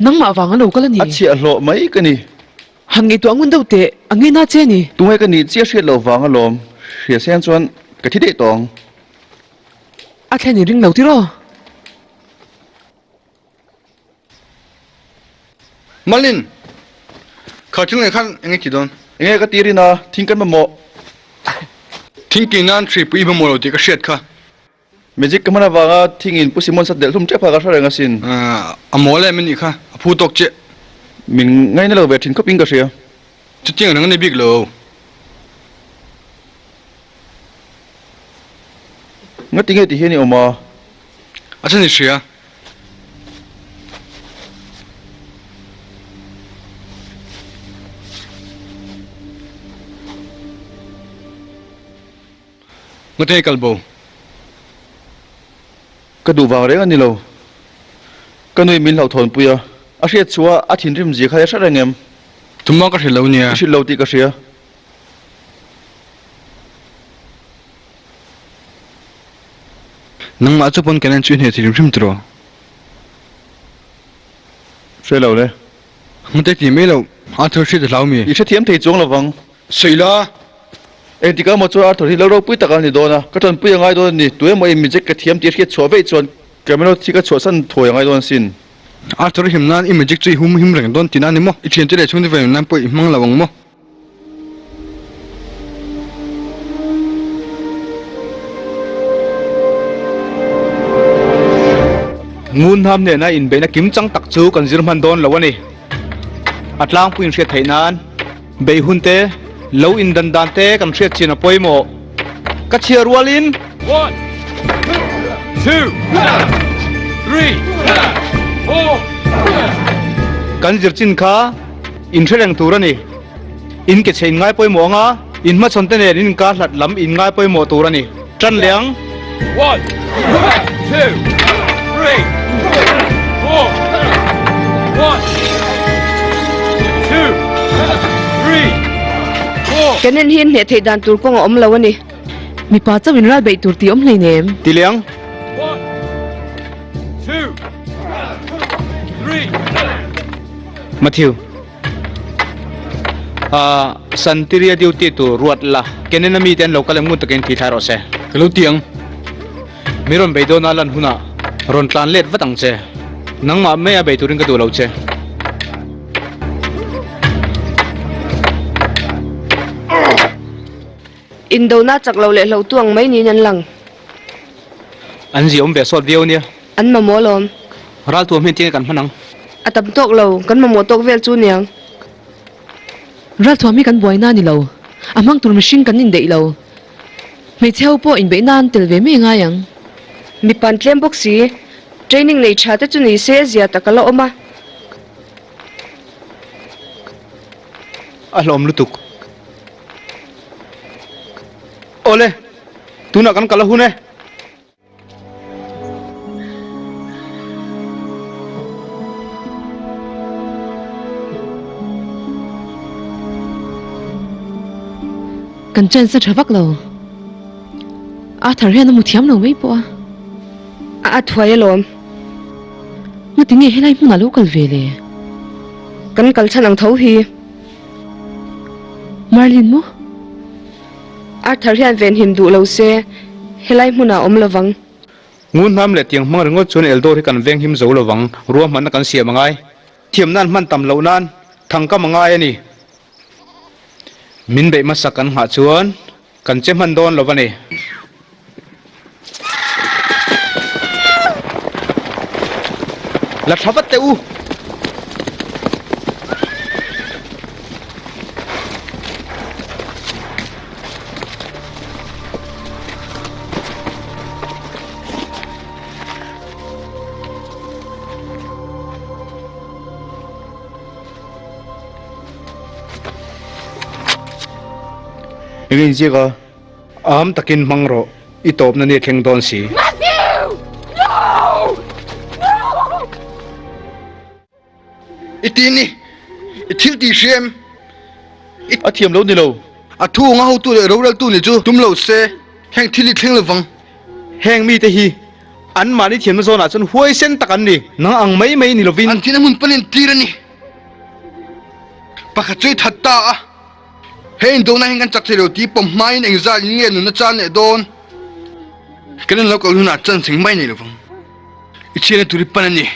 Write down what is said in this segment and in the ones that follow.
Nangmah vang a lo kal a ni. A chhiahhlawh mai ka ni. Han ngaihtuah ngun deuh teh, a nge na che a ni. Tunge ka nih chiah hriat loh vang alawm, hria seng chuan ka thi daih tawh ang. A thlen in ring lo tiraw? Malin! Kha thil ngei khan enge ti dawn? Enge ka ti rin a, thing kan mamawh. Thing tih nan hripui i mamawh lo tih ka hriat kha. Magic ka hman avanga thingin Pu Simon sat delh hlum tep kha ka hre reng asin. A mawl em anih kha, a phu tawk chiah. Min ngaina lo ve thin khawpin ka hria. Chutiang reng a ni bik lo. Ngati nge ti hian i awm a? A chhan i hria. Ngate kal bo. Ka duh vang reng a ni lo. Ka nui min hlauhthawnpui a, a hriat chhuah a thinrim zia kha i hre reng em? Tumah ka hrilh lo nia. I hrilh lo tih ka hria. Nangmah chu pawn Kenan chu i hneh thei hrim hrim tiraw? Hre lo le. Ngate ti mai lo, Arthur hriat a hlau mi? I hrethiam thei chuang lovang. Sawi la! Engtikah maw chuan Arthur hi lo ropui tak a ni dawn a, ka tanpui a ngai dawn a ni. Tu emaw in Mijek ka thiam tih hriat chhuah veih chuan Camelot hi ka chhuahsan thuai a ngai dawn asin. Arthur him nan i Mijek chu i hum him reng dawn tihna a ni maw? I thiante leh chhungte vei nan pawh i hmang lo ang maw? Ngun hnam nena inbeihna kim chang tak chu kan zir hman dawn lo a ni. A tlangpuiin hriat theih nan beih hun te, lo indan dan te kan hriat chin a pawimawh. Ka chhiar rualin. One, two, three, four. Kan zir chin kha inhre reng tur a ni. In ke chhe in ngai pawimawh ang a, in hmachhawn te nen in inkar hlat lam in ngai pawimawh tur a ni. Tan leh ang. One, two, three, four, one, two, three, four. Kan en hi hneh theih dan tur kawng a awm lo a ni. Mipa chauh in ral beih tur tih awm hleinem. Ti leh ang. One, two, three. Matthew. Ahh Santiria duty tur ruat la, Kenan a mite an lo kal em ngun takin ti thlai rawh se. Ka lo ti ang. Mi rawn bei dawna lan hunah rawn tlan let vat ang che. Nangmah maia bei turin ka duh lo che. Indona chak lo leh hlo tu ang mai niin an lang. An ziah awm ve sawt viau nia. An mamawh alawm. Ral tuam hian tinge kan hman ang? A tam tawk lo, kan mamawh tawk vel chu niang. Ral thuam hi kan buaina a ni lo. A hmang tur mihring kan indeih lo. Hmeichhe ho pawh inbeih nan tel ve mai ngai ang. Mipa an tlem bawk si. Training nei tha te chu ni se zia tak a la awm a. A hlawm lutuk. Awle, tunah kan kal a hun e. Kan chance a tha vak lo. Arthur hian a mu thiam lo mai pawh a. A a thuai alawm. Ngati nge helai hmunah lo kal ve le? Kan kal chhan ang tho hi. Merlin maw? Arthur hian venhim duh lo se helai hmunah a awm lovang. Ngun hnam leh tiang hmang ringawt chuan Eldor hi kan venghim zo lovang, ruahmanna kan siam a ngai. Thiamna an hman tam loh nan thangkam a ngai a ni. Min beih hmasa kan nghah chuan kan che hman dawn lo a ni. La tha vat teh u. Eng in ziak a? Am takin hmang rawh, i tawpna ni a thleng dawn si. Matthew! No! No! I ti ni, i thil tih hria em? I a thiam lo ni lo. A thu anga hotu leh roreltu ni chu tum lo se, heng thil hi thleng lovang. Heng mite hi. Anmahni thiamna zawnah chuan huaisen tak an ni. Nang ang mai mai ni lovin. An thihna hmun panin tir a ni. Pakhat chu i that ta a. He indona hian kan chak thei lo tih pawm hmain engzal in nge nunna chan leh dawn? Kan in lo kal hunah chance engmah i nei lovang. I chhiatna tur i pan a ni.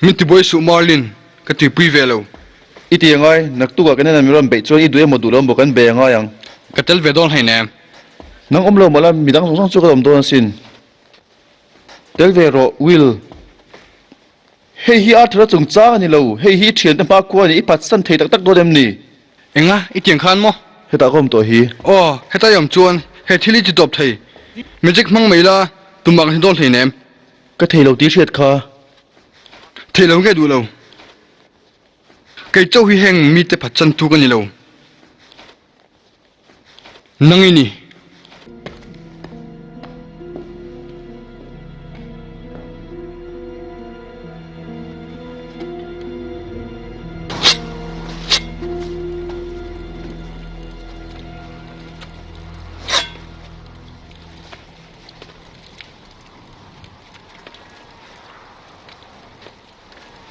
Min tibuai suh Marlin, ka tuipui ve lo. I ti angai, naktukah kan ena mi rawn beih chuan i duh emaw duh lo emaw kan bei angai ang. Ka tel ve dawn hleinem. Nang awm lo mawla, midang zawng zawng chu ka awm dawn asin. Tel ve rawh Will. Hei hi Arthur-a chungchang a ni lo, hei hi i thiante hmakhua a ni, i phatsan thei tak tak dawn em ni? Enga, i tiang khan maw? Hetah ka awm tawh hi. Aw, heta i awm chuan he thil hi ti tawp thei. Magic hmang mai la, tumah kan hre dawn hleinem. Ka thei lo tih hriat kha. Thei lo nge duh lo. Kei chauh hi heng mite phatsan tu ka ni lo. Nang i ni.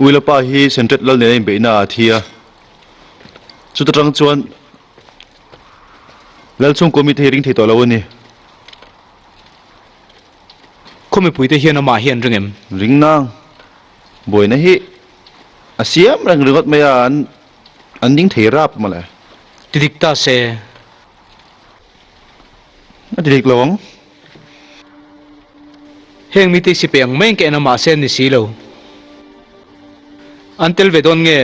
Uila pa hi Sentret lal nena inbeihna ah a thi a, chuta tang chuan Lal chhungkaw mite hi ring thei tawh lo a ni. Khaw mipuite hian amah hi an ring em? Ring nang. Buaina hi a siam reng ringawt mai a, an an ding thei rap mawle. Ti dik ta se. A ti dik lo ang. Heng mite hi sipai ang mai an ka en a mahse an ni si lo. An tel ve dawn nge?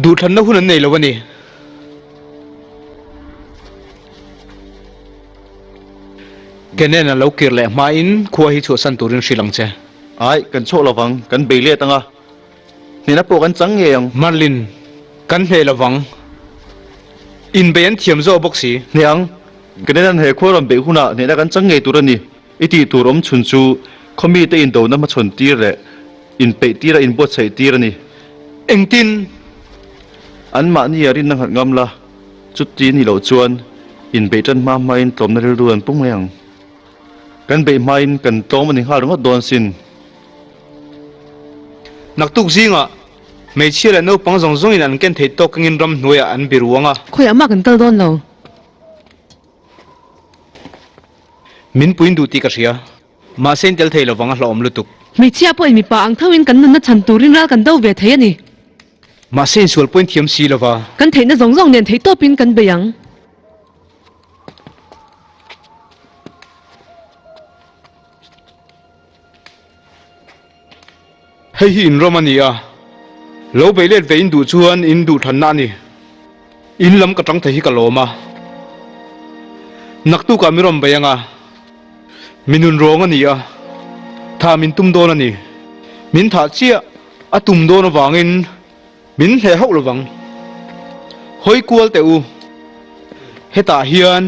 Duhthlanna hun an nei lo a ni. Kenan a lo kir leh hmain khua hi chhuahsan turin hrilh ang che. Ai, kan chhuak lovang, kan bei let ang a, hnehna pawh kan chang ngei ang. Marlin, kan hneh lovang. Inbei an thiam zawk bawk si. Hneh ang, Kenan he khua rawn beih hunah hnehna kan chang ngei tur a ni. I tih tur awm chhun chu khaw mite indona hmachhawn tir leh inpeih tir a inbuatsaih tir a ni. Engtin? Anmahni a rinna nghat ngam la, chuti ni loh chuan inbeih tan hma hmain tlawmna rilru an pung mai ang. Kan beih hmain kan tlawm a ni nghal ringawt dawn sin. Naktuk zingah hmeichhia leh naupang zawng zawngin an ken theih tawk kengin ramhnuaiah an biru ang a. Khawiah mah kan kal dawn lo. Min puin duh tih ka hria. Mahse in tel thei lovang a hlauhawm lutuk. Hmeichhia pawhin mipa ang thoin kan nunna chhan turin ral kan do ve thei a ni. Mahse insual pawhin thiam si lova. Kan theihna zawng zawng nen theih tawpin kan bei ang. Hei hi in ram a ni a, lo bei let ve in duh chuan in duh thlanna a ni. In lam ka tang thei hi ka lawm a, naktukah mi rawn bei ang a, mi nun rawng a ni a, thah min tum dawn a ni. Min thah chiah a tum dawn avangin min hleh hauh lovang. Hawi kual teh u, hetah hian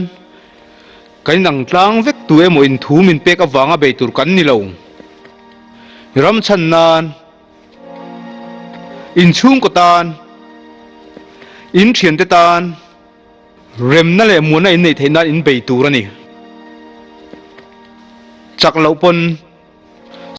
Kan inang tlang vek tu emaw in thu min pek avanga bei tur kan ni lo. Ram chhan nan, in chhungkaw tan, in thiante tan remna leh muanna in neih theih nan in bei tur a ni. Chak loh pawn.